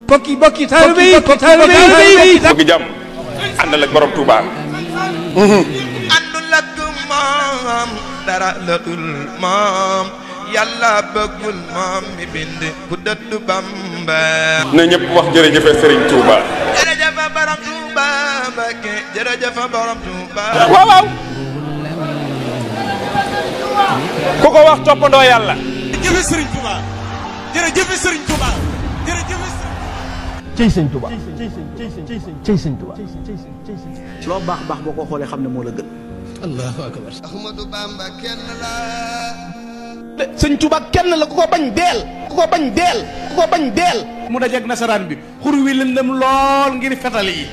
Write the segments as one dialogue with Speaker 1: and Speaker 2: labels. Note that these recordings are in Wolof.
Speaker 1: bokki taalibe yi
Speaker 2: bëgg jàmm àndal ak borom Touba.
Speaker 3: àndul ak moom dara la dul moom yàlla bëggul moom mi bind ku dëddu Bamba.
Speaker 2: na ñëpp wax jërëjëfe Serigne Touba.
Speaker 3: jërëjëf borom Touba Mbakke jërëjëf borom Touba.
Speaker 2: waaw waaw. ku ko wax toppandoo yàlla.
Speaker 4: jërëjëf Serigne Touba jërëjëf Serigne Touba jërëjëf.
Speaker 1: cey sëñ Touba cey sëñ Touba.
Speaker 5: loo baax baax boo ko xoolee xam ne moo la gën.
Speaker 1: Allahu akbar.
Speaker 3: Ahmadou Bamba kenn la.
Speaker 5: sëñ Touba kenn la ku ko bañ deel. ku ko bañ deel. ku ko bañ deel.
Speaker 4: mu dajeeg nasaraan bi xur wi lëndëm lool ngir fetal yi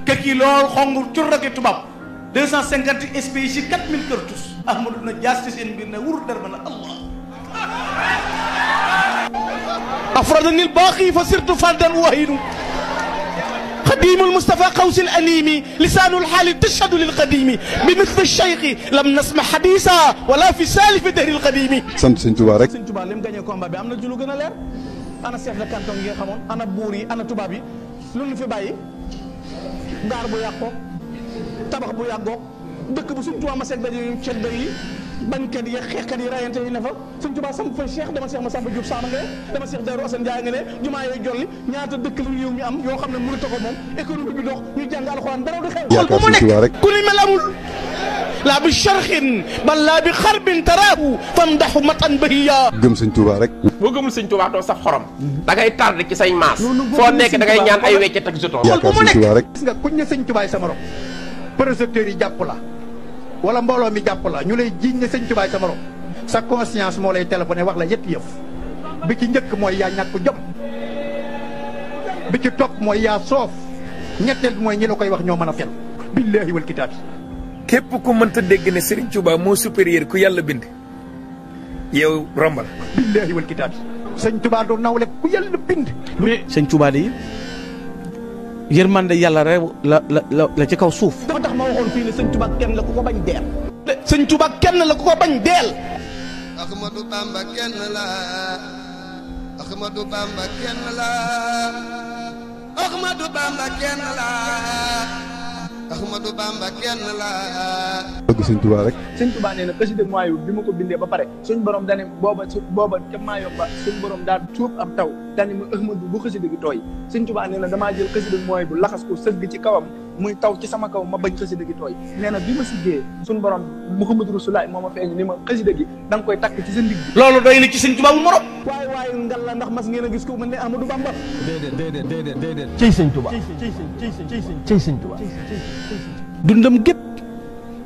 Speaker 4: kër yi lool xong curraki tubaab 250 SPI 4000 kër tus Ahmadou na jaas ci seen mbir ne wur der ba na Allah
Speaker 5: afradani albaqi fa sirtu fardan wahinu خديم المصطفى قوس الأليم لسان الحال تشهد للقديم بمثل الشيخ لم نسمع حديثا ولا في سالف دهر القديم.
Speaker 6: sant Sëñ Tuubaa rek.
Speaker 5: Sëñ Tuubaa li mu gagné combat bi am na ju lu gën a leer ana chef de canton yi nga xamoon ana buur yi ana tubaab yi lu ñu fi bàyyi gaar bu yàqoo tabax bu yàggoo dëkk bu Sëñ Tuubaa ma seeg daje yu ceddo yi bañkat yi xeexkat yi rayante yi ne fa Sëñ Tuubaa sam fa Cheikh dama Cheikh Massamba Diop Sama nga ne dama Cheikh Darou Assane Ndiaye nga ne jumaa yooyu jolli ñaata dëkk lu réew mi am yoo xam ne mënu ta ko moom économie bi dox ñu jàng alxuraan dara du xew
Speaker 6: yaakaar Sëñ Tuubaa rek.
Speaker 5: ku ni mel amul laa bi charxin bal laa bi xarbin taraahu famdaxu matan bahiya
Speaker 6: gëm Sëñ Tuubaa rek.
Speaker 7: boo gëmul Sëñ Tuubaa doo saf xorom da ngay tardé ci say maas foo nekk da ngay ñaan ay weccet ak jeton
Speaker 6: yaakaar Sëñ Tuubaa rek.
Speaker 8: gis nga kuñ ne Sëñ Tuubaa sa morom projecteurs yi jàpp la wala mbooloo mi jàpp la ñu lay jiiñ ne Sëñ Tuubaa sa morom sa conscience moo lay téléphoné wax la yetti yëf bi ci njëkk mooy yaa ñàkk jom bi ci topp mooy yaa soof ñetteel bi mooy ñi la koy wax ñoo mën a fen billaahi wal kitaab.
Speaker 9: képp ku mënta dégg ne Serigne Touba moo supérieur ku yàlla bind yow rombal.
Speaker 8: billaahi wal kitaab Sëñ Tuubaa du nawle ku yàlla bind.
Speaker 5: mais Sëñ Tuubaa de yërmande yàlla rek la ci kaw suuf. dafa tax ma waxoon fii ne Sëñ Tuubaa kenn la ku ko bañ deel. Sëñ Tuubaa kenn la ku ko bañ deel.
Speaker 3: Ahmadou Bamba kenn la. Ahmadou Bamba kenn la. Ahmadou Bamba kenn la. Ahmadou Bamba kenn la.
Speaker 6: bëgg Sëñ Tuubaa rek.
Speaker 10: Sëñ Tuubaa nee na xasida maayu bi ma ko bindee ba pare suñ borom dane booba ca maayo ba suñ borom daal tuub ab taw dane mu Ahmadou bu xasida gi tooy Sëñ Tuubaa nee na damaa jël xasida mooy bu laxas ko sëgg ci kawam muy taw ci sama kaw ma bañ xasida gi tooy nee na bi ma siggee suñ borom Muhammadu Rasulullaah moo ma feeñ ni ma xasida gi da nga koy takk ci sa ndig bi
Speaker 5: loolu doy na ci Sëñ Tuubaa mu morom.
Speaker 10: waaye ngal la ndax mas ngeen a gis ko mën ne Ahmadou Bamba.
Speaker 1: déedéet cey sëñ Touba cey sëñ Touba.
Speaker 5: dundam gépp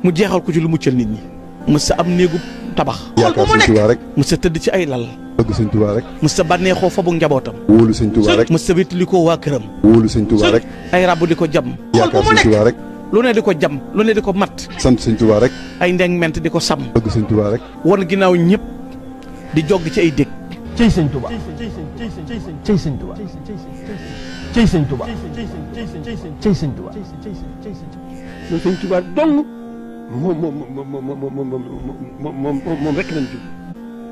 Speaker 5: mu jeexal ko ci lu muccal nit ñi. mës sa am néegu tabax.
Speaker 6: yaakaar Sëñ Tuubaa rek.
Speaker 5: mës sa tëdd ci ay lal.
Speaker 6: bëgg Sëñ Tuubaa rek.
Speaker 5: mës sa bànneexoo fa bu njabootam.
Speaker 6: wóolu Sëñ Tuubaa rek.
Speaker 5: mës sa wétali ko waa këram.
Speaker 6: wóolu Sëñ Tuubaa rek.
Speaker 5: ay ràbb di ko jam.
Speaker 6: yaakaar Sëñ Tuubaa rek.
Speaker 5: lu ne di ko jam lu ne di ko mat.
Speaker 6: sant Sëñ Tuubaa rek.
Speaker 5: ay ndeng ment di ko sàmm.
Speaker 6: bëgg Sëñ Tuubaa rek.
Speaker 5: won ginnaaw ñëpp di jog ci ay dég.
Speaker 1: cey sëñ Touba cey sëñ Touba cey sëñ Touba cey sëñ Touba.
Speaker 11: ñun Sëñ Tuubaa dong moom rek nañ jub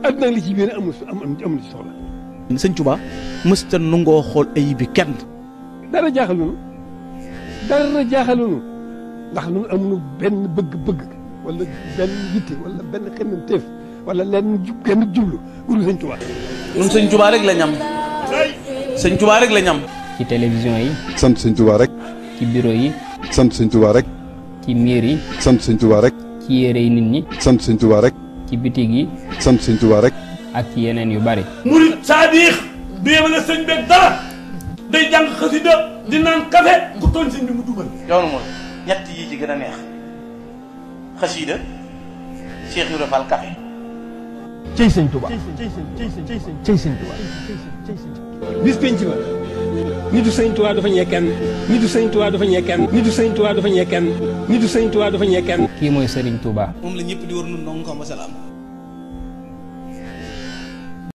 Speaker 11: adduna li ci biir amul ci soxla.
Speaker 5: Sëñ Tuubaa mësta nungoo xool ayib bi kenn.
Speaker 11: dara jaaxalunu ndax ñun amuñu benn bëgg-bëgg wala benn yitte wala benn xemmeemteef wala lenn genn jublu wuru Sëñ Tuubaa.
Speaker 5: ñun Sëñ Tuubaa rek la ñam. Sëñ Tuubaa rek la ñam.
Speaker 12: ci télévision yi.
Speaker 6: sant Sëñ Tuubaa rek.
Speaker 12: ci bureau yi.
Speaker 6: sant Sëñ Tuubaa rek.
Speaker 12: ci miir yi.
Speaker 6: sant Sëñ Tuubaa rek.
Speaker 12: ci yére yi nit ñi.
Speaker 6: sant Sëñ Tuubaa rek.
Speaker 12: ci bitig yi.
Speaker 6: sant Sëñ Tuubaa rek.
Speaker 12: ak ci yeneen yu bari.
Speaker 4: murit saadix du yemale sëñ beeg dara day jàng xasida di naan kafe ku tooñ sëñ bi mu dugal.
Speaker 13: yoonu mooy ñett yi ci gën a neex xasida Cheikh Ibrahima Fall kafe.
Speaker 1: cey sëñ Touba cey sëñ Touba.
Speaker 11: bis penc ba nitu Sëñ Tuubaa dafa ñekkan nitu Sëñ Tuubaa dafa ñekkan nitu Sëñ Tuubaa dafa ñekkan nitu Sëñ Tuubaa dafa ñekkan.
Speaker 12: kii mooy Serigne Touba.
Speaker 5: moom la ñëpp di war nun nong ko masalaam.